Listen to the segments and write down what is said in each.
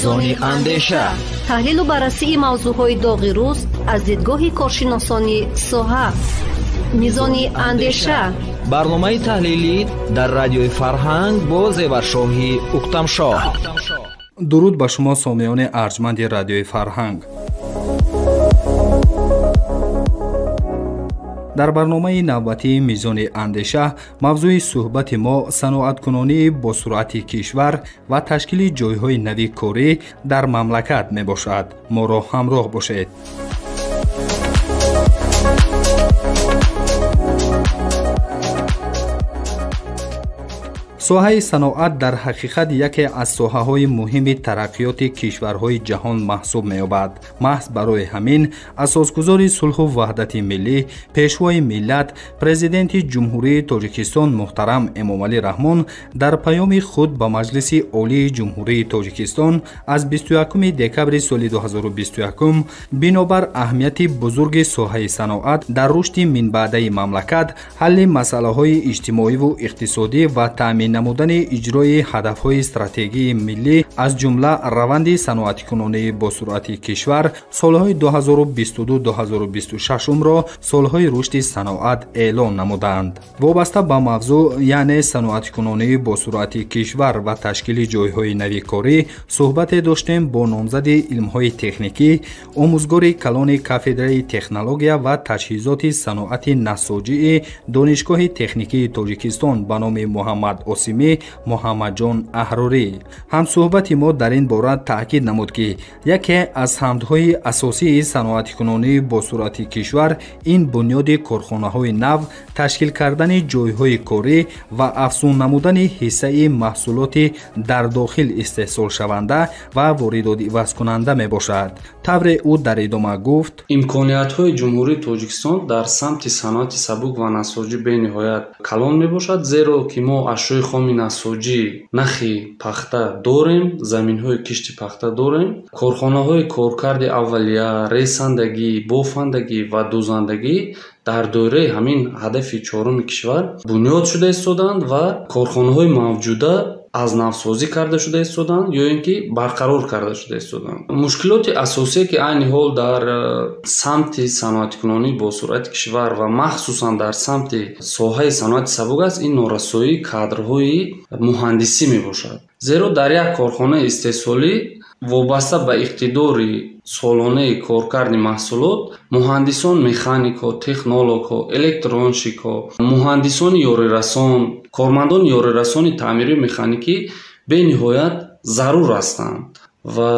Мизони андеша, таҳлилу баррасии мавзӯъҳои доғи рӯз аз дидгоҳи коршиносони соҳа. Мизони андеша, барномаи таҳлилӣ дар радиои Фарҳанг бо Зеваршоҳи Уктамшоҳ. Дуруд ба шумо, сомиёни арҷманди радиои Фарҳанг. Дар барномаи навбатии Мизони андеша мавзӯи суҳбати мо саноаткунонии босуръати кишвар ва ташкили ҷойҳои нави корӣ дар мамлакат мебошад. Моро ҳамроҳ бошед. Соҳаи саноат дар ҳақиқат яке аз соҳаҳои муҳими тараққиёти кишварҳои ҷаҳон маҳсуб меёбад. Маҳз барои ҳамин асосгузори сулҳу ваҳдати миллӣ, пешвои миллат, президенти Ҷумҳурии Тоҷикистон муҳтарам Эмомалӣ Раҳмон дар паёми худ ба Маҷлиси Олии Ҷумҳурии Тоҷикистон аз 21 декабри соли 2021 бинобар аҳамияти бузурги соҳаи саноат дар рушди минбаъдаи мамлакат, ҳалли масъалаҳои иҷтимоиву иқтисодӣ ва таъмин намудани иҷрои ҳадафҳои стратегии миллӣ, аз ҷумла раванди саноатикунонии босуръати кишвар солҳои 2022-2026-ро солҳои рушди саноат эълон намуданд. Вобаста ба мавзӯъ, яъне саноатикунонии босуръати кишвар ва ташкили ҷойҳои нави корӣ, суҳбате доштем бо номзади илмҳои техникӣ, омӯзгори калони кафедраи технология ва таҷҳизоти саноати насоҷии Донишгоҳи техникии Тоҷикистон ба номи Муҳаммад Осимӣ Муҳаммадҷон Аҳрорӣ. Ҳамсуҳбати мо дар ин бора таъкид намуд, ки яке аз самтҳои асосии саноатикунонии босуръати кишвар ин бунёди корхонаҳои нав, ташкил кардани ҷойҳои корӣ ва афзун намудани ҳиссаи маҳсулоти дар дохил истеҳсолшаванда ва воридотивазкунанда мебошад. Тавре ӯ дар идома гуфт: имкониятҳои Ҷумҳурии Тоҷикистон дар самти саноати сабук ва насоҷӣ бениҳоят калон мебошад, зеро ки мо ашёи хоми насоҷӣ, нахи пахта дорем, заминҳои кишти пахта дорем, корхонаҳои коркарди аввалия, ресандагӣ, бофандагӣ ва дӯзандагӣ дар доираи ҳамин ҳадафи чоруми кишвар бунёд шуда истодаанд ва корхонаҳои мавҷуда аз навсозӣ карда шуда истодаанд ё ин ки барқарор карда шуда истодаанд. Мушкилоти асосие, ки айни ҳол дар самти саноаткунонӣ бо суръати кишвар ва махсусан дар самти соҳаи саноати сабук аст, ин норасоии кадрҳои муҳандисӣ мебошад. Зеро дар як корхонаи истеҳсолӣ вобаста ба иқтидори солонаи коркарди маҳсулот муҳандисон, механикҳо, технологҳо, электронщикҳо, муҳандисони ёрирасон, кормандони ёрирасони таъмирию механикӣ бениҳоят зарур ҳастанд ва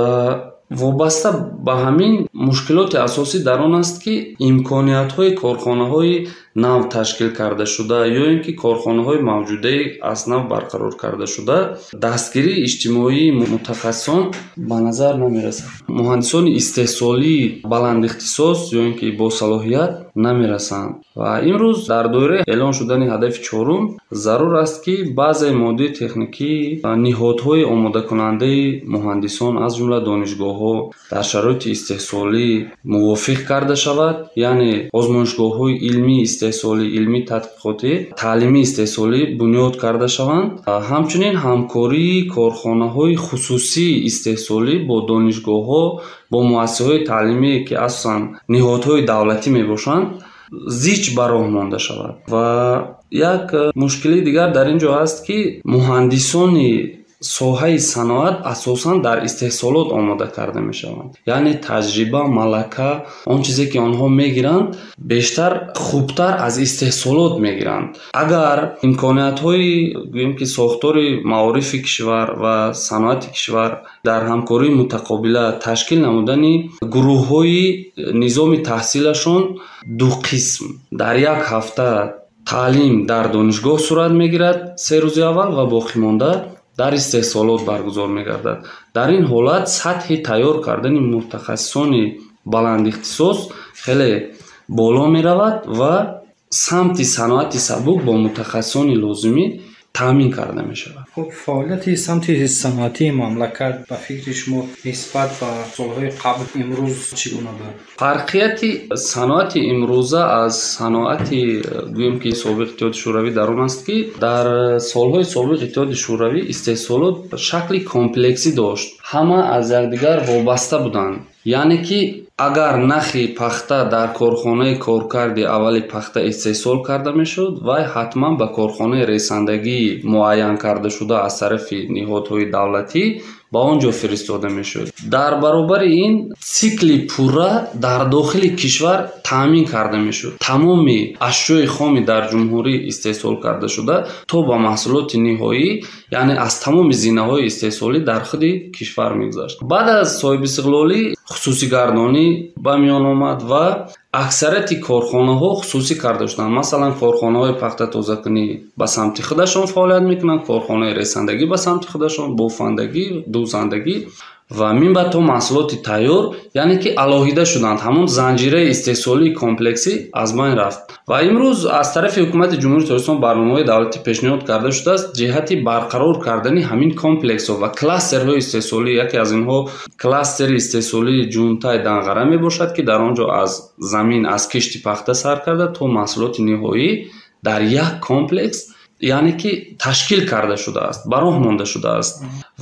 вобаста ба ҳамин мушкилоти асосӣ дар он аст, ки имкониятҳои корхонаҳои нав ташкил карда шуда ё ин ки корхонаҳои мавҷудаи аз нав барқарор карда шуда дастгирии иҷтимоии мутахассисон ба назар намерасад. Муҳандисони истеҳсолии баландихтисос ё ин ки босалоҳият намерасанд ва имрӯз дар доираи эълон шудани ҳадафи чорум зарур аст, ки баъзеи моддии техникӣ ниҳодҳои омодакунандаи муҳандисон, аз ҷумла донишгоҳҳо, дар шароити истеҳсолӣ мувофиқ карда шавад, яъне озмоишгоҳҳои илмии истеҳсолӣ, илмии тадқиқотӣ, таълимии истеҳсолӣ бунёд карда шаванд. Ҳамчунин ҳамкории корхонаҳои хусусии истеҳсолӣ бо донишгоҳҳо, бо муассисаҳои таълимие, ки асосан ниҳодҳои давлатӣ мебошанд, зич ба роҳ монда шавад. Ва як мушкилии дигар дар ин ҷо ҳаст, ки муҳандисони соҳаи саноат асосан дар истеҳсолот омода карда мешаванд. Яъне таҷриба, малака, он чизе ки онҳо мегиранд, бештар хубтар аз истеҳсолот мегиранд. Агар имкониятҳои, гӯем ки сохтори маорифи кишвар ва саноати кишвар дар ҳамкории мутақобила ташкил намудани гурӯҳҳои низоми таҳсилашон ду қисм дар як ҳафта таълим дар донишгоҳ сурат мегирад 3 рӯзи аввал ва боқимонда дар истеҳсолот баргузор мегардад. Дар ин ҳолат сатҳи тайёр кардани мутахассисони баландихтисос хеле боло меравад ва самти саноати сабук бо мутахассисони лозимӣ таъмин карда мешавад. Хуб, фаъолияти самти саноатии мамлакат ба фикри шумо нисбат ба солҳои қабл имрӯз чӣ гуна буд? Фарқияти саноати имрӯза аз саноати, гӯем ки, собиқ Иттиҳоди Шӯравӣ дар он аст, ки дар солҳои собиқ Иттиҳоди Шӯравӣ истеҳсолот шакли комплексӣ дошт, ҳама аз якдигар вобаста буданд. Яъне ки агар нахи пахта дар корхонаи коркарди аввали пахта истеҳсол карда мешуд, вай ҳатман ба корхонаи ресандагии муайян карда шуда аз тарафи ниҳодҳои давлатӣ ба он ҷо фиристода мешуд. Дар баробари ин цикли пурра дар дохили кишвар таъмин карда мешуд. Тамоми ашёи хоми дар ҷумҳурӣ истеҳсол карда шуда то ба маҳсулоти ниҳоӣ, яъне аз тамоми зинаҳои истеҳсолӣ дар худи кишвар мегузашт. Баъд аз соҳибистиқлолӣ хусусигардонӣ ба миён омад ва аксарияти корхонаҳо хусусӣ карда шуданд. Масалан, корхонаҳои пахтатозакунӣ ба самти худашон фаъолият мекунанд, корхонаи ресандагӣ ба самти худашон, бофандагӣ, дӯзандагӣ ва минбаъд то маҳсулоти тайёр, яъне ки алоҳида шуданд. Ҳамон занҷираи истеҳсолии комплексӣ аз байн рафт. Ва имрӯз аз тарафи ҳукумати Ҷумҳурии Тоҷикистон барномаҳои давлатӣ пешниҳод карда шудааст ҷиҳати барқарор кардани ҳамин комплексҳо ва кластерҳои истеҳсолӣ. Яке аз инҳо кластери истеҳсолии Ҷунтай Данғара мебошад, ки дар он ҷо аз замин, аз кишти пахта сар карда то маҳсулоти ниҳоӣ дар як комплекс, яъне ки ташкил карда шудааст, ба роҳ монда шудааст.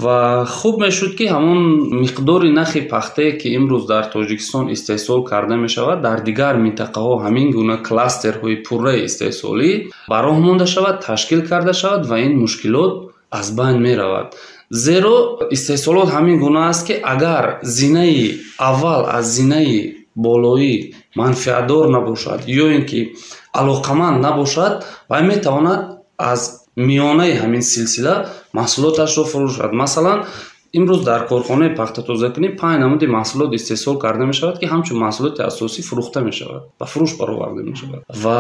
Ва хуб мешуд, ки ҳамон миқдори нахи пахтае, ки имрӯз дар Тоҷикистон истеҳсол карда мешавад, дар дигар минтақаҳо ҳамин гуна кластерҳои пурраи истеҳсолӣ ба роҳ монда шавад, ташкил карда шавад ва ин мушкилот аз байн меравад. Зеро истеҳсолот ҳамин гуна аст, ки агар зинаи аввал аз зинаи болоӣ манфиатдор набошад ё ин ки алоқаманд набошад, вай метавонад аз миёнаи ҳамин силсила маҳсулоташро фурӯшад. Масалан, имрӯз дар корхонаи пахтатозакунӣ 5 намуди маҳсулот истеҳсол карда мешавад, ки ҳамчун маҳсулоти асосӣ фурӯхта мешавад, ба фурӯш бароварда мешавад. Ва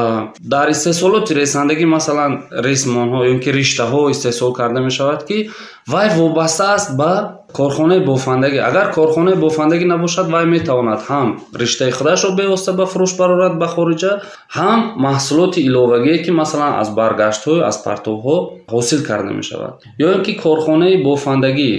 дар истеҳсолоти ресандагӣ, масалан, ресмонҳо ё ки риштаҳо истеҳсол карда мешавад, ки вай вобаста аст ба корхонаи бофандагӣ. Агар корхонаи бофандагӣ набошад, вай метавонад ҳам риштаи худашро бевосита ба фурӯш барорад ба хориҷа, ҳам маҳсулоти иловагие, ки масалан аз баргаштҳо, аз партовҳо ҳосил карда мешавад. Ё ин ки корхонаи бофандагӣ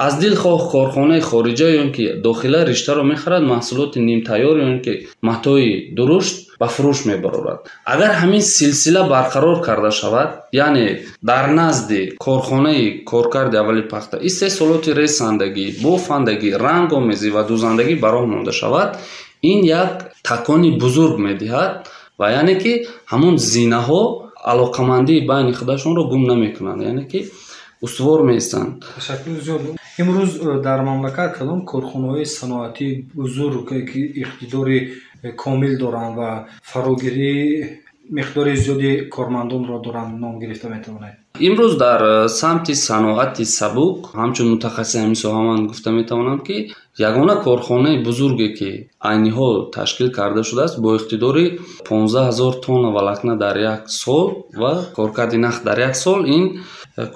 аз дилхоҳ корхонаи хориҷа ё ин ки дохила риштаро мехарад, маҳсулоти нимтайёр ё ин ки матои дурушт ба фурӯш мебарорад. Агар ҳамин силсила барқарор карда шавад, яъне дар назди корхонаи коркарди аввали пахта истеҳсолоти ресандагӣ, бофандагӣ, рангомезӣ ва дӯзандагӣ ба роҳ монда шавад, ин як такони бузург медиҳад ва яъне ки ҳамон зинаҳо алоқамандии байни худашонро гум намекунанд, яъне ки устувор меистанд. Ташаккур зиёд. Имрӯз дар мамлакат кадом корхонаҳои саноатии бузург, ки иқтидори комил доранд ва фарогирии миқдори зиёди кормандонро доранд, ном гирифта метавонед? Имрӯз дар самти саноати сабук ҳамчун мутахассиси ҳамин соҳа ман гуфта метавонам, ки ягона корхонаи бузурге, ки айни ҳол ташкил карда шудааст бо иқтидори 15 000 тонна волокна дар як сол ва коркарди нах дар як сол, ин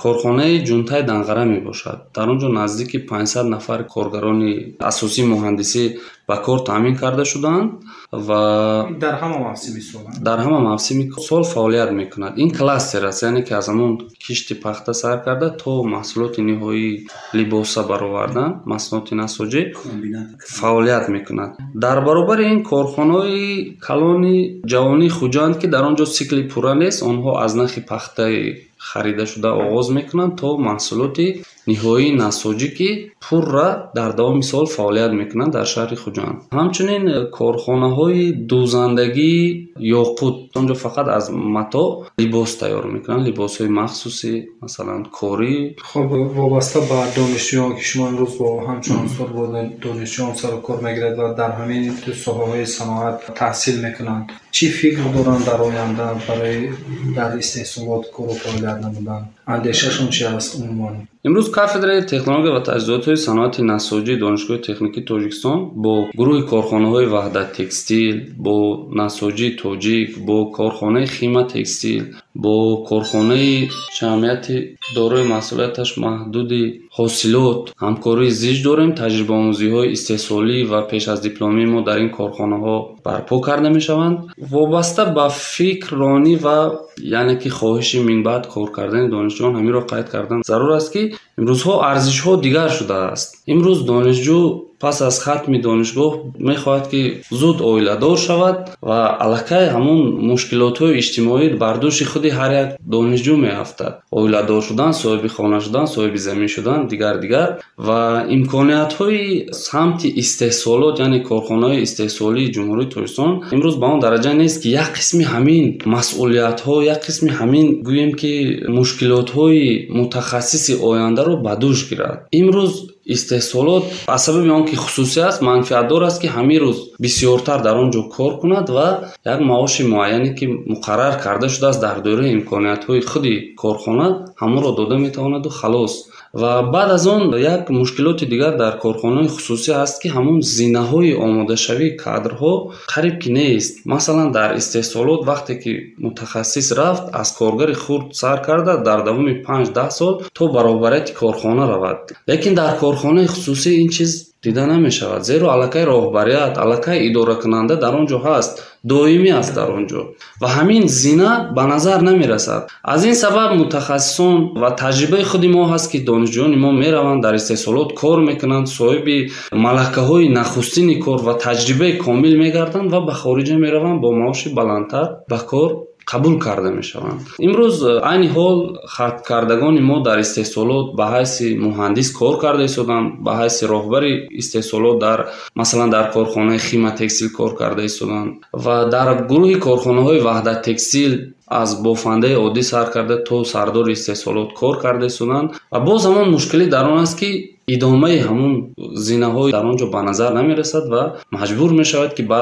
корхонаи Ҷунтай Данғара мебошад. Дар он ҷо наздики 500 нафар коргарони асосии муҳандисӣ ба кор таъмин карда шудаанд ва дар ҳама мавсими сол? Дар ҳама мавсими сол фаъолият мекунад. Ин кластер аст, яъне ки аз ҳамон кишти пахта сар карда то маҳсулоти ниҳоии либоса баровардан, маҳсулоти насоҷӣ фаъолият мекунад. Дар баробари ин корхонаҳои калони ҷавонии Хуҷанд, ки дар он ҷо цикли пурра нест, онҳо аз нахи пахтаи харида шуда оғоз мекунанд то маҳсулоти ниҳоии насоҷӣ, ки пурра дар давоми сол фаъолият мекунанд дар шаҳри Хуҷанд. Ҳамчунин корхонаҳои дӯзандагии Ёқут, он ҷо фақат аз матоъ либос тайёр мекунанд, либосҳои махсуси, масалан, корӣ. Хуб, вобаста ба донишҷӯён, ки шумо имрӯз бо ҳамчун устод бо донишҷӯён сару кор мегиред ва дар ҳамин соҳаҳои саноат таҳсил мекунанд, чӣ фикр доранд дар оянда барои дар истеҳсолот кору фаъолият намудан? Андешашон чи аст умуман? Имрӯз кафедраи технология ва таҷҳизотҳои саноати насоҷии Донишгоҳи техникии Тоҷикистон бо гурӯҳи корхонаҳои Ваҳдат текстил, бо Насоҷии Тоҷик, бо корхонаи Хима текстил, бо корхонаи ҷамъияти дорои масъулияташ маҳдуди Ҳосилот ҳамкории зич дорем. Таҷрибаомӯзиҳои истеҳсолӣ ва пеш аз дипломии мо дар ин корхонаҳо барпо карда мешаванд. Вобаста ба фикрронӣ ва яъне ки хоҳиши минбаъд кор кардани донишҷӯ донишҷӯён ҳаминро қайд кардан зарур аст, ки имрӯзҳо арзишҳо дигар шудааст. Имрӯз донишҷӯ пас аз хатми донишгоҳ мехоҳад, ки зуд оиладор шавад ва аллакай ҳамон мушкилотҳои иҷтимоӣ бар дӯши худи ҳар як донишҷӯ меафтад. Оиладор шудан, соҳиби хона шудан, соҳиби замин шудан, дигар дигар ва имкониятҳои самти истеҳсолот, яъне корхонаҳои истеҳсолии Ҷумҳурии Тоҷикистон имрӯз ба он дараҷа нест, ки як қисми ҳамин масъулиятҳо, як қисми ҳамин гӯем ки мушкилотҳои мутахассиси ояндаро ба дӯш гирад. Имрӯз истеҳсолот аз сабаби он ки хусусӣ аст, манфиатдор аст, ки ҳамин рӯз бисёртар дар он ҷо кор кунад ва як маоши муайяне, ки муқаррар карда шудааст дар доираи имкониятҳои худи корхона, ҳамонро дода метавонаду халос. Ва баъд аз он як мушкилоти дигар дар корхонаҳои хусусӣ ҳаст, ки ҳамон зинаҳои омодашавии кадрҳо қариб ки нест. Масалан, дар истеҳсолот вақте ки мутахассис рафт, аз коргари хурд сар карда дар давоми 5-10 сол то баробарияти корхона равад. Лекин дар корхонаи хусусӣ ин чиз дида намешавад, зеро аллакай роҳбарият, аллакай идоракунанда дар он ҷо ҳаст, доимӣ аст дар он ҷо ва ҳамин зина ба назар намерасад. Аз ин сабаб мутахассисон ва таҷрибаи худи мо ҳаст, ки донишҷӯёни мо мераванд, дар истеҳсолот кор мекунанд, соҳиби малакаҳои нахустини кор ва таҷрибаи комил мегарданд ва ба хориҷа мераванд, бо маоши баландтар ба кор қабул карда мешаванд. Имрӯз айни ҳол хаткардагони мо дар истеҳсолот ба ҳайси муҳандис кор карда истоданд, ба ҳайси роҳбари истеҳсолот дар масалан дар корхонаи Хима Текстил кор карда истоданд ва дар гурӯҳи корхонаҳои Ваҳдат Текстил аз бофандаи оддӣ сар карда то сардори истеҳсолот кор карда истоданд. Ва боз ҳамон мушкилӣ дар он аст, ки идомаи ҳамон зинаҳо дар он ҷо ба назар намерасад ва маҷбур мешавад, ки ба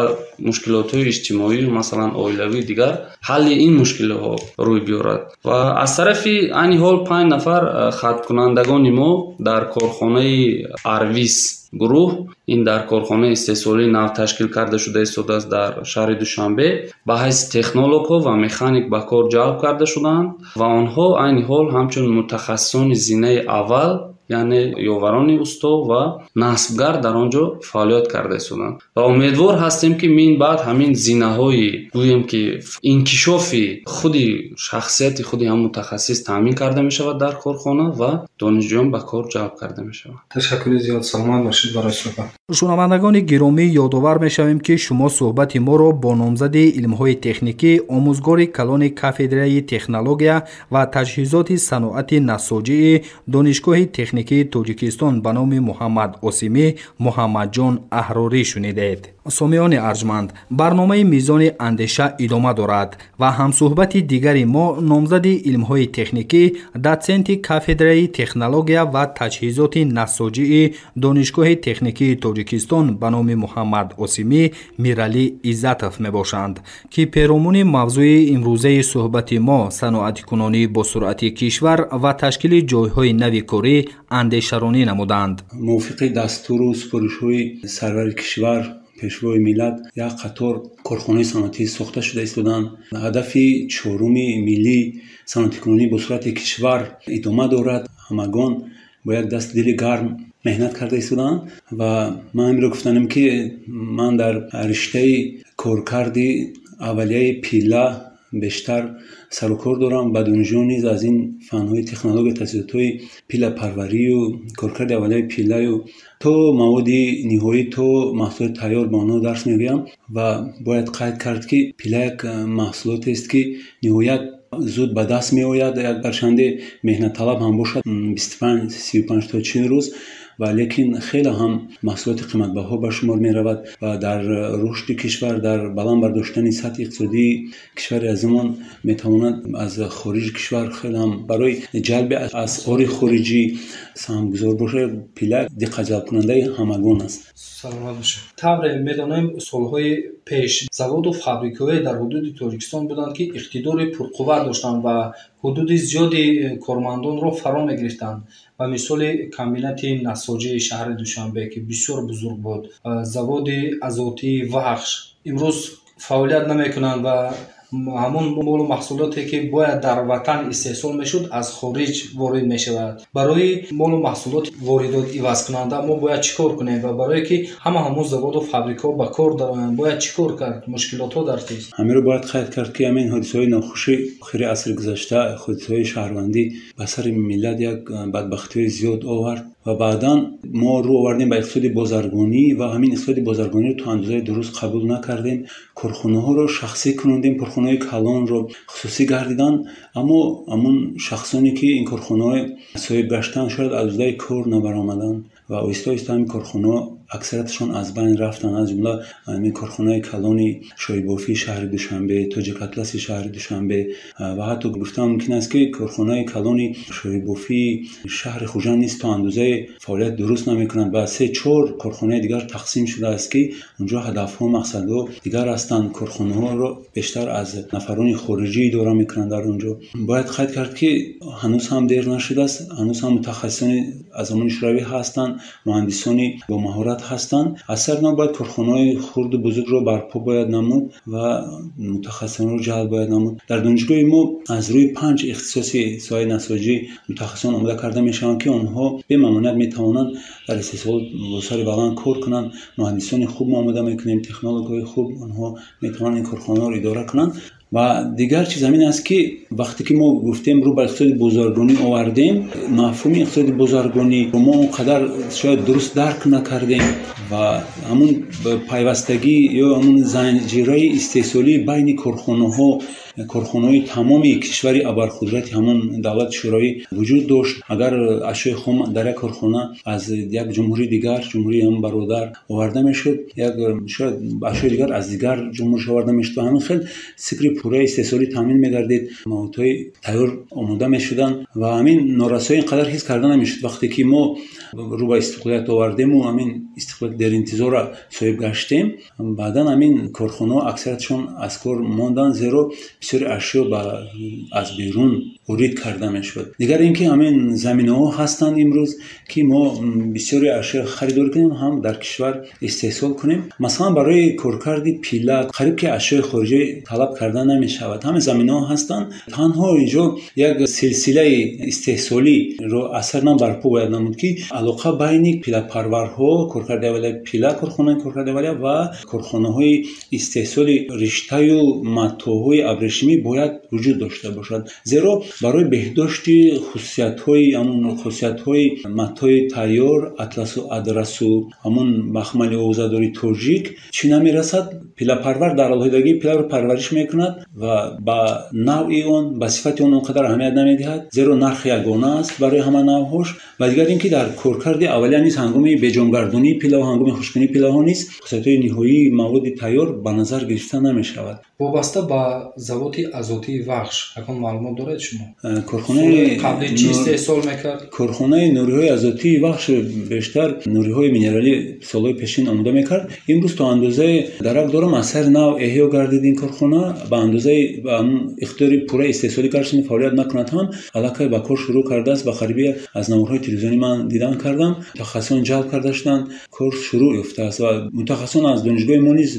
мушкилотҳои иҷтимоию масалан оилавии дигар ҳалли ин мушкилиҳо рӯй биёрад. Ва аз тарафи айни ҳол 5 нафар хаткунандагони мо дар корхонаи Арвис гурӯҳ, ин дар корхонаи истеҳсолии нав ташкил карда шуда истодааст дар шаҳри Душанбе, ба ҳайси технологҳо ва механик ба кор ҷалб карда шудаанд ва онҳо айни ҳол ҳамчун мутахассисони зинаи аввал, яъне ёварони усто ва насбгар дар он ҷо фаъолият карда истоданд. Ва умедвор ҳастем, ки мин баъд ҳамин зинаҳои гӯем ки инкишофи худи шахсияти худи ҳам мутахассис таъмин карда мешавад дар корхона ва донишҷӯён ба кор ҷалб карда мешаванд. Ташаккури зиёд, саломат бошед барои суҳбат. Шунавандагони гиромӣ, ёдовар мешавем, ки шумо суҳбати моро бо номзади илмҳои техникӣ, омӯзгори калони кафедраи технология ва таҷҳизоти саноати насоҷии Донишгоҳи техникии Тоҷикистон ба номи Муҳаммад Осимӣ Муҳаммадҷон Аҳрорӣ шунидед. Сомиёни арҷманд, барномаи Мизони андеша идома дорад ва ҳамсӯҳбати дигари мо номзади илмҳои техникӣ, дотсенти кафедраи технология ва таҷҳизоти насоҷии Донишгоҳи техникии Тоҷикистон ба номи Муҳаммад Осимӣ Миралӣ Иззатов мебошанд, ки перомуни мавзӯи имрӯзаи суҳбати мо саноатикунонии босуръати кишвар ва ташкили ҷойҳои нави корӣ андешаронӣ намуданд. Мувофиқи дастуру супоришҳои сарвари кишвар, пешвои миллат, як қатор корхонаи саноатӣ сохта шуда истоданд. Ҳадафи чоруми миллии саноатикунонии босуръати кишвар идома дорад. Ҳамагон бо як даст дили гарм меҳнат карда истоданд ва ман ҳаминро гуфтанем, ки ман дар риштаи коркарди аввалияи пилла бештар сарукор дорам. Ба донишҷӯён низ аз ин фанҳои технология, таҷҳизотҳои пиллапарварию коркарди аввалияи пиллаю то маводи ниҳоӣ, то маҳсулоти тайёр ба онҳо дарс мегӯям. Ва бояд қайд кард, ки пилла як маҳсулотест, ки ниҳоят зуд ба даст меояд, як гарчанде меҳнатталаб ҳам бошад, 25, 35 то 40 рӯз, ва лекин хеле ҳам маҳсулоти қиматбаҳо ба шумор меравад ва дар рушди кишвар, дар баланд бардоштани сатҳи иқтисодии кишвари азимон метавонад аз хориҷи кишвар хеле ҳам барои ҷалби асъори хориҷӣ саҳмгузор бошад. Пилла диққатҷалбкунандаи ҳамагон аст. Саломат бошед. Тавре медонем, солҳои пеш заводу фабрикаҳое дар ҳудуди Тоҷикистон буданд, ки иқтидори пурқувват доштанд ва ҳудуди зиёди кормандонро фаро мегирифтанд. Ба мисоли комбинати насоҷии шаҳри Душанбе, ки бисёр бузург буд, заводи азотии Вахш имрӯз фаъолият намекунанд ва Ҳамон молу маҳсулоте, ки бояд дар ватан истеҳсол мешуд, аз хориҷ ворид мешавад. Барои молу маҳсулоти воридот ивазкунанда мо бояд чӣ кор кунем ва барое ки ҳама ҳамон заводу фабрикаҳо ба кор дароянд, бояд чӣ кор кард? Мушкилотҳо дар чист? Ҳаминро бояд қайд кард, ки ҳамин ҳодисаҳои нохуши охири асри гузашта, ҳодисаҳои шаҳрвандӣ ба сари миллат як бадбахтиҳои зиёд овард ва баъдан мо рӯ овардем ба иқтисоди бозаргонӣ ва ҳамин иқтисоди бозаргониро то андозаи дуруст қабул накардем. Корхонаҳоро шахсӣ кунондем, корхонаҳои калонро хусусӣ гардиданд, аммо ҳамун шахсоне, ки ин корхонаҳои соҳиб гаштанд, шояд аз уҳдаи кор набаромаданд ва оҳиста оҳиста ҳамин корхонаҳо аксарияташон аз байн рафтанд. Аз ҷумла ҳамин корхонаи калони шоҳибофии шаҳри Душанбе, Тоҷикатласи шаҳри Душанбе ва ҳатто гуфтан мумкин аст, ки корхонаи калони шоҳибофии шаҳри Хуҷанд низ то андозаи фаъолият дуруст намекунанд ва 3-4 корхонаи дигар тақсим шудааст, ки онҷо ҳадафҳо, мақсадҳо дигар ҳастанд. Корхонаҳоро бештар аз нафарони хориҷӣ идора мекунанд дар онҷо. Бояд қайд кард, ки ҳанӯз ҳам дер нашудааст, ҳанӯз ҳам мутахассисони аз замони шӯравӣ ҳастанд, муҳандисони бо маҳорат ҳастанд. Аз сар нав бояд корхонаҳои хурду бузургро барпо бояд намуд ва мутахассисонро ҷалб бояд намуд. Дар донишгоҳи мо аз рӯи 5 ихтисоси соҳаи насоҷӣ мутахассисон омода карда мешаванд, ки онҳо бемамоният метавонанд дар истеҳсолот бо сари баланд кор кунанд. Муҳандисони хуб мо омода мекунем, технологҳои хуб, онҳо метавонанд ин корхонаҳоро идора кунанд. Ва дигар чиз ҳамин аст, ки вақте ки мо гуфтем рӯ ба иқтисоди бозаргонӣ овардем, мафҳуми иқтисоди бозаргонӣ мо он қадар шояд дуруст дарк накардем ва ҳамун пайвастагӣ ё ҳамун занҷираи истеҳсолӣ байни корхонаҳо, корхонаҳои тамоми кишвари абарқудрати ҳамон давлати шӯравӣ вуҷуд дошт. Агар ашёи хом дар як корхона аз як ҷумҳурии дигар, ҷумҳурии ҳам бародар оварда мешуд, як шояд ашёи дигар аз дигар ҷумҳуриш оварда мешуд ва ҳамин хел сикри пурраи истеҳсолӣ таъмин мегардид, маводҳои тайёр омода мешуданд ва ҳамин норасоӣ ин қадар ҳис карда намешуд. Вақте ки мо рӯ ба истиқлолият овардему ҳамин истиқлолият деринтизорро соҳиб гаштем, баъдан ҳамин корхонаҳо аксариятшон аз кор монданд, зеро бисёри ашё аз берун ворид карда мешуд. Дигар ин ки ҳамин заминаҳо ҳастанд имрӯз, ки мо бисёри ашё харидорӣ кунем, ҳам дар кишвар истеҳсол кунем. Масалан, барои коркарди пила қариб ки ашёи хориҷӣ талаб карда намешавад. Ҳамин заминаҳо ҳастанд, танҳо инҷо як силсилаи истеҳсолиро асар нам барпо бояд намуд, ки алоқа байни пилапарварҳо, коркарди аввалия пила, корхонаи коркарди аввалия ва корхонаҳои истеҳсоли риштаю матоъҳои абрешимӣ бояд вуҷуд дошта бошад. Зеро барои беҳдошти хусусиятҳои ҳамун хусусиятҳои матои тайёр, атласу адрасу ҳамун махмали овозадори тоҷик чӣ намерасад? Пилапарвар дар алоҳидагӣ пиларо парвариш мекунад ва ба навъи он, ба сифати он он қадар аҳамият намедиҳад, зеро нарх ягона аст барои ҳама навъҳош. Ва дигар ин ки дар коркарди аввалия низ ҳангоми беҷонгардонии пилаҳо, ҳангоми хушкунии пилаҳо низ хусусиятҳои ниҳоии маводи тайёр ба назар гирифта намешавад. Вобаста ба заводи азотии Вахш ягон маълумот доред шумо? Корхонаи қабли чӣ истеҳсол мекард? Корхонаи нуриҳои азотии Вахш бештар нуриҳои минералӣ солҳои пешин омода мекард. Имрӯз то андозаи дарак дорам, аз сари нав эҳё гардид ин корхона, ба андозаи иқтидори пурра истеҳсолӣ гарчанде фаъолият накунад ҳам, аллакай ба кор шурӯъ кардааст. Ба қарибӣ аз наворҳои телевизионӣ ман дидан кардам, мутахассисон ҷалб карда шуданд, кор шурӯъ ёфтааст ва мутахассисон аз донишгоҳи мо низ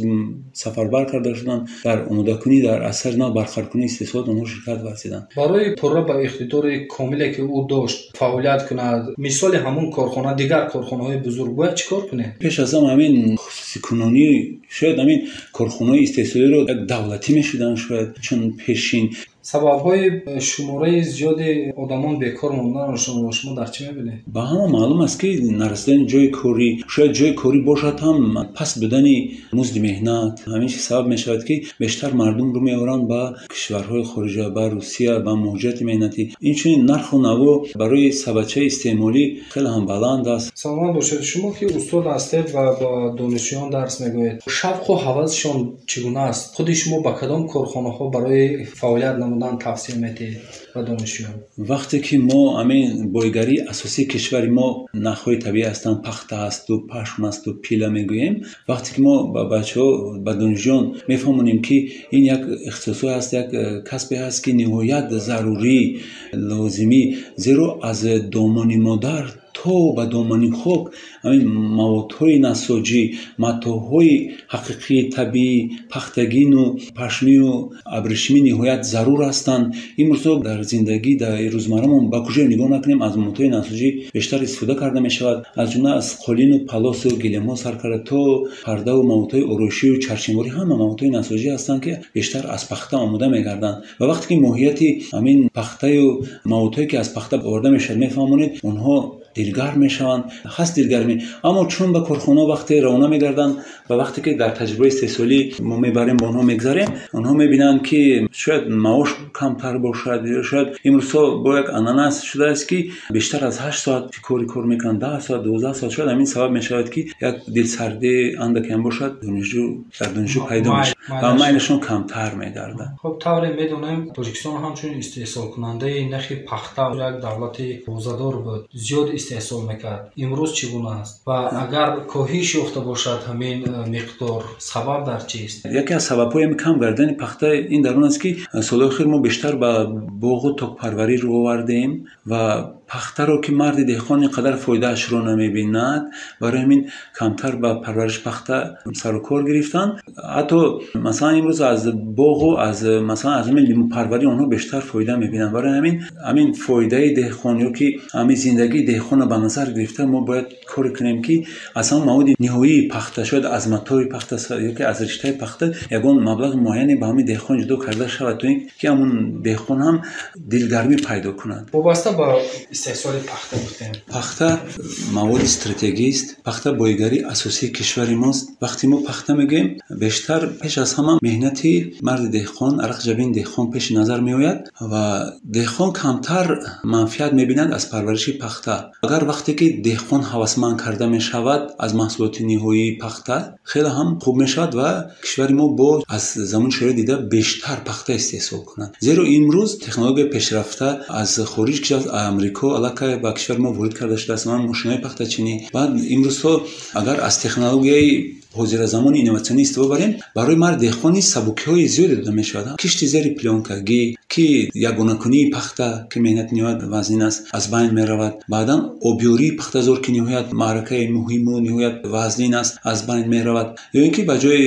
сафарбар карда шуданд дар омодакунӣ, дар аз сари нав барқароркунии истеҳсолот онҳо ширкат варзиданд. Барои пурра ба иқтидори комиле, ки ӯ дошт, фаъолият кунад, мисоли ҳамун корхона, дигар корхонаҳои бузург бояд чӣ кор кунед? Пеш аз ҳама ҳамин хусусикунонӣ, шояд ҳамин корхонаҳои истеҳсолиро як давлатӣ мешуданд, шояд чун пешин. Сабабҳои шумораи зиёди одамон бекор монданро шумо дар чӣ мебинед? Ба ҳама маълум аст, ки нарасидани ҷои корӣ, шояд ҷои корӣ бошад ҳам, паст будани музди меҳнат, ҳамин чиз сабаб мешавад, ки бештар мардум рӯ меоранд ба кишварҳои хориҷа, ба Русия, ба муҳоҷирати меҳнатӣ. Инчунин нарху наво барои сабадчаи истеъмолӣ хеле ҳам баланд аст. Саломат бошед. Шумо ки устод ҳастед ва ба донишҷӯён дарс мегӯед, шавқу ҳавасшон чӣ гуна аст? Худи шумо ба кадом корхонаҳо барои фаъолият намудан тавсия медиҳед ба донишҷӯён? Вақте ки мо ҳамин бойгарии асосии кишвари мо нахҳои табиӣ ҳастанд, пахта ҳасту пашм ҳасту пила мегӯем, вақте ки мо ба бачаҳо, ба донишҷӯён мефаҳмонем, ки ин як ихтисосҳое ҳаст, як касбе ҳаст, ки ниҳоят зарурӣ, лозимӣ, зеро аз домони модар То ба домани хок ҳамин маводҳои насоҷӣ, матоъҳои ҳақиқии табиӣ, пахтагину пашмию абрешимӣ ниҳоят зарур ҳастанд. Имрӯзҳо дар зиндагӣ, дар рӯзмаррамон ба куҷое нигоҳ накунем, аз маводҳои насоҷӣ бештар истифода карда мешавад. Аз ҷумла аз қолину палосу гилемҳо сар карда то пардаву маводҳои ороишию чарчинворӣ, ҳама маводҳои насоҷӣ ҳастанд, ки бештар аз пахта омода мегарданд. Ва вақте ки моҳияти ҳамин пахтаю маводҳое, ки аз пахта оварда мешавад, мефаҳмонед, онҳо дилгарм мешаванд, ҳаст дилгармӣ. Аммо чун ба корхона вақте равона мегарданд ва вақте ки дар таҷрибаи истеҳсолӣ мо мебарем, ба онҳо мегзарем, онҳо мебинанд, ки шояд маош камтар бошад, ё шояд имрӯзҳо бо як анъана шудааст, ки бештар аз 8 соат кори кор мекунанд, 10 соат, 12 соат. Шояд ҳамин сабаб мешавад, ки як дилсардӣ андакам бошад, донишҷӯ дар донишҷӯ пайдо мешавад ва майлашон камтар мегардад. Хуб, тавре медонем, Тоҷикистон ҳамчун истеҳсолкунандаи нахи пахта як давлати бозадор буд, зиёд истеҳсол мекард. Имрӯз чӣ гуна аст ва агар коҳиш ёфта бошад ҳамин миқдор, сабаб дар чист? Яке аз сабабҳои ҳамин кам гардани пахта ин дар он аст, ки солҳои охир мо бештар ба боғу токпарварӣ рӯ овардем ва пахтаро, ки марди деҳқон ин қадар фоидаашро намебинад, барои ҳамин камтар ба парвариши пахта сару кор гирифтанд. Ҳатто масалан имрӯз аз боғу аз масалан аз ҳамин лимӯпарварӣ онҳо бештар фоида мебинанд. Барои ҳамин фоидаи деҳқон ё ки ҳамин зиндагии деҳқонро ба назар гирифта мо бояд коре кунем, ки аз ҳамон маводи ниҳоии пахта, шояд аз матои пахта ё ки аз риштаи пахта ягон маблағи муайяне ба ҳамин деҳқон ҷудо карда шавад, то ин ки ҳамон деҳқон ҳам дилгармӣ пайдо кунад. Вобаста ба истеҳсоли пахта гуфтем. Пахта маводи стратегист, пахта боигарии асосии кишвари мост. Вақте мо пахта мегӯем, бештар пеш аз ҳама меҳнати марди деҳқон, арақҷабини деҳқон пеши назар меояд ва деҳқон камтар манфиат мебинад аз парвариши пахта. Агар вақте ки деҳқон ҳавасманд карда мешавад аз маҳсулоти ниҳоии пахта, хеле ҳам хуб мешавад ва кишвари мо бо аз замони шӯравӣ дида бештар пахта истеҳсол кунад. Зеро имрӯз технологияи пешрафта аз хориҷ, аз Амрико аллакай ба кишвари мо ворид карда шудааст, мошинаҳои пахтачинӣ. Баъд имрӯзҳо агар аз технологияи ҳозиразамони инноватсионӣ истифода барем, барои мард деҳқон низ сабукиҳои зиёде дода мешавад. Кишти зери плёнкагӣ, ки ягонакунии пахта, ки меҳнати ниҳоят вазнин аст, аз байн меравад. Баъдан обёрии пахтазор, ки ниҳоят маъракаи муҳиму ниҳоят вазнин аст, аз байн меравад. Ё ин ки ба ҷои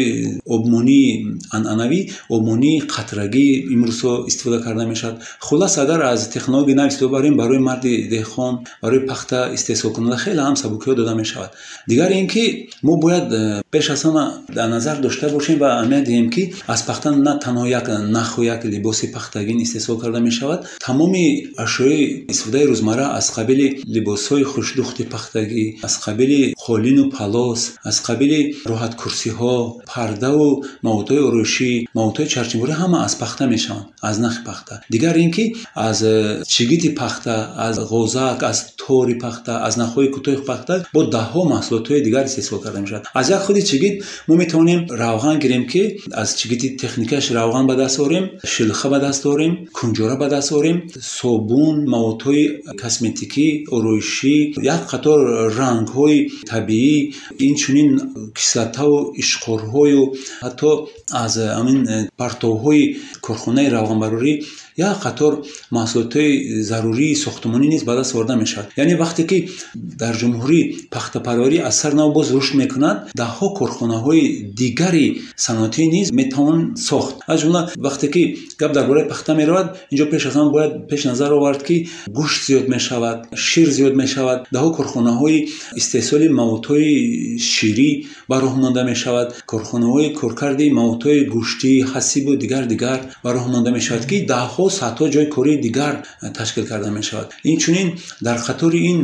обмонии анъанавӣ, обмонии қатрагӣ имрӯзҳо истифода карда мешавад. Хуллас, агар аз технологияи нав истифода барем, барои марди деҳқон, барои пахта истеҳсолкунанда хеле ҳам сабукиҳо дода мешавад. Дигар ин ки мо бояд пеш аз ҳама дар назар дошта бошем ва аҳамият диҳем, ки аз пахта на танҳо як наху як либоси пахтагин истеҳсол карда мешавад, тамоми ашёи истифодаи рӯзмарра аз қабили либосҳои хушдухти пахтагӣ, аз қабили қолину палос, аз қабили роҳаткурсиҳо, пардаву маводҳои ороишӣ, маводҳои чарчинворӣ ҳама аз пахта мешаванд, аз нахи пахта. Дигар ин ки аз чигити пахта, аз ғозак, аз тори пахта, аз нахҳои кӯтоҳи пахта бо даҳҳо маҳсулотҳои дигар истеҳсол карда мешавад. Аз як худи чигит мо метавонем равған гирем, ки аз чигити техникаш равған ба даст орем, шилха ба даст орем, кунҷора ба даст орем, собун, маводҳои косметикӣ, ороишӣ, як қатор рангҳои табиӣ, инчунин кислотаву ишқорҳою ҳатто аз ҳамин партовҳои корхонаи равғанбарорӣ як қатор маҳсулотҳои зарурии сохтмонӣ низ ба даст оварда мешавад. Яъне вақте ки дар ҷумҳурӣ пахтапарварӣ аз сар нав боз рушд мекунад, даҳҳо корхонаҳои дигари саноатӣ низ метавон сохт. Аз ҷумла вақте ки гап дар бораи пахта меравад, инҷо пеш аз ҳама бояд пеш назар овард, ки гӯшт зиёд мешавад, шир зиёд мешавад, даҳҳо корхонаҳои истеҳсоли маводҳои ширӣ ба роҳ монда мешавад, корхонаҳои коркарди маводҳои гӯштӣ, ҳасибу дигар дигар ба роҳ монда мешавад, ки даҳҳо садҳо ҷойи кории дигар ташкил карда мешавад. Инчунин дар қатори ин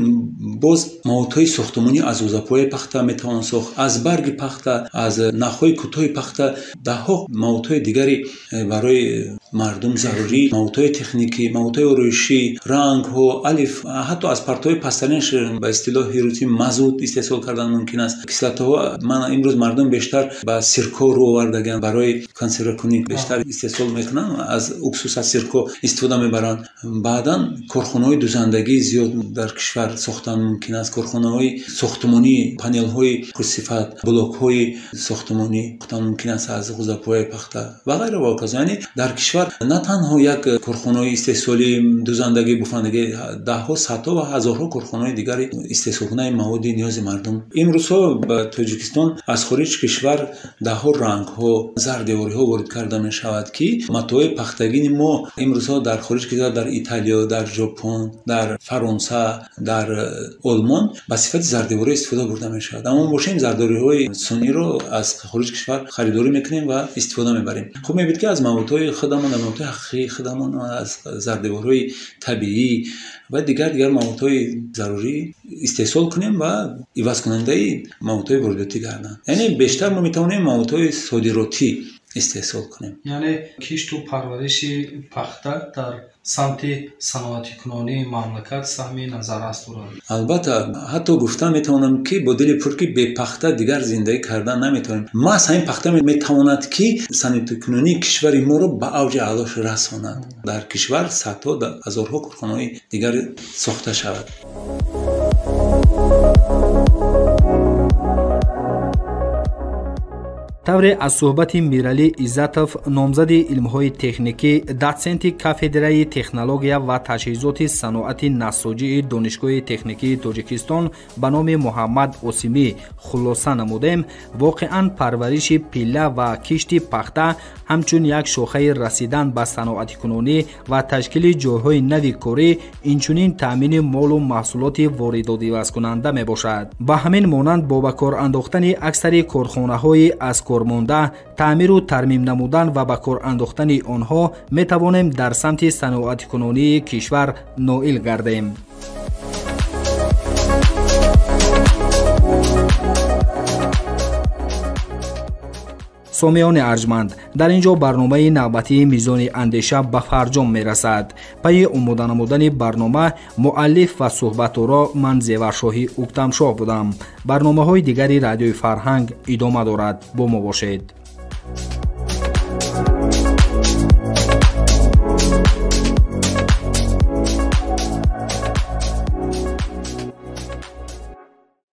боз маводҳои сохтмонӣ аз ғӯзапояи пахта метавон сохт, аз барги пахта, аз нахҳои кӯтоҳи пахта даҳҳо маводҳои дигари барои мардум зарурӣ, маводҳои техникӣ, маводҳои ороишӣ, рангҳо, алиф, ҳатто аз партовҳои пасттаринаш ба истилоҳи русӣ мазут истеҳсол кардан мумкин аст. Кислотаҳо, ман имрӯз мардум бештар ба сирко рӯ овардагианд, барои консервакунӣ бештар истеҳсол мекунанд, аз уксус, аз сирко истифода мебаранд. Баъдан корхонаҳои дузандагӣ зиёд дар кишвар сохтан мумкин аст, корхонаҳои сохтмонӣ, панелҳои хушсифат, блокҳои сохтмонӣ сохтан мумкин аст аз ғӯзапояи пахта ва ғайра ва ҳоказо. Яъне дар кишвар на танҳо танҳо як корхонаҳои истеҳсолии дузандагӣ, буфандагӣ, даҳҳо, садҳо ва ҳазорҳо корхонаҳои дигари истеҳсолкунаи маводи ниёзи мардум. Имрӯзҳо ба Тоҷикистон аз хориҷ кишвар даҳҳо рангҳо, зардевориҳо ворид карда мешавад, ки матои пахтагини мо имрӯзҳо дар хориҷ кишвар, дар Италия, дар Ҷопон, дар Фаронса, дар Олмон ба сифати зардеворӣ истифода бурда мешавад. Аммо бошем зардевориҳои сунъиро аз хориҷ кишвар харидорӣ мекунем ва истифода мебарем. Хуб мебинед, ки аз маводҳои худамон, аз маводҳои ҳақиқии худамон, аз зардеворҳои табиӣ ва дигар маводҳои зарурӣ истеҳсол кунем ва ивазкунандаи маводҳои воридотӣ гарданд. Яъне бештар мо метавонем маводҳои содиротӣ истеҳсол кунем. Яъне кишту парвариши пахта дар самти саноатикунонии мамлакат саҳми назаррас дорад. Албатта, ҳатто гуфта метавонам, ки бо дили пур, ки бепахта дигар зиндагӣ кардан наметавонем. Маҳз ҳамин пахта метавонад, ки саноатикунонии кишвари моро ба авҷи аълош расонад. Дар кишвар садҳо, ҳазорҳо корхонаҳои дигар сохта шавад. Тавре аз суҳбати Миралӣ Иззатов, номзади илмҳои техникӣ, дотсенти кафедраи технология ва таҷҳизоти саноати насоҷии Донишгоҳи техникии Тоҷикистон ба номи Муҳаммад Осимӣ хулоса намудем, воқеан парвариши пилла ва кишти пахта ҳамчун як шохаи расидан ба саноатикунонӣ ва ташкили ҷойҳои нави корӣ, инчунин таъмини молу маҳсулоти воридотивазкунанда мебошад. Ба ҳамин монанд бо ба кор андохтани аксари корхонаҳои аз кор монда, таъмиру тармим намудан ва ба кор андохтани онҳо метавонем дар самти саноатикунонии кишвар ноил гардем. Сомиёни арҷманд, дар ин ҷо барномаи навбатии Мизони андеша ба фарҷом мерасад. Пайи омода намудани барнома муаллиф ва суҳбатторо ман Зеваршоҳи Уктамшоҳ будам. Барномаҳои дигари Радиои Фарҳанг идома дорад. Бо мо бошед.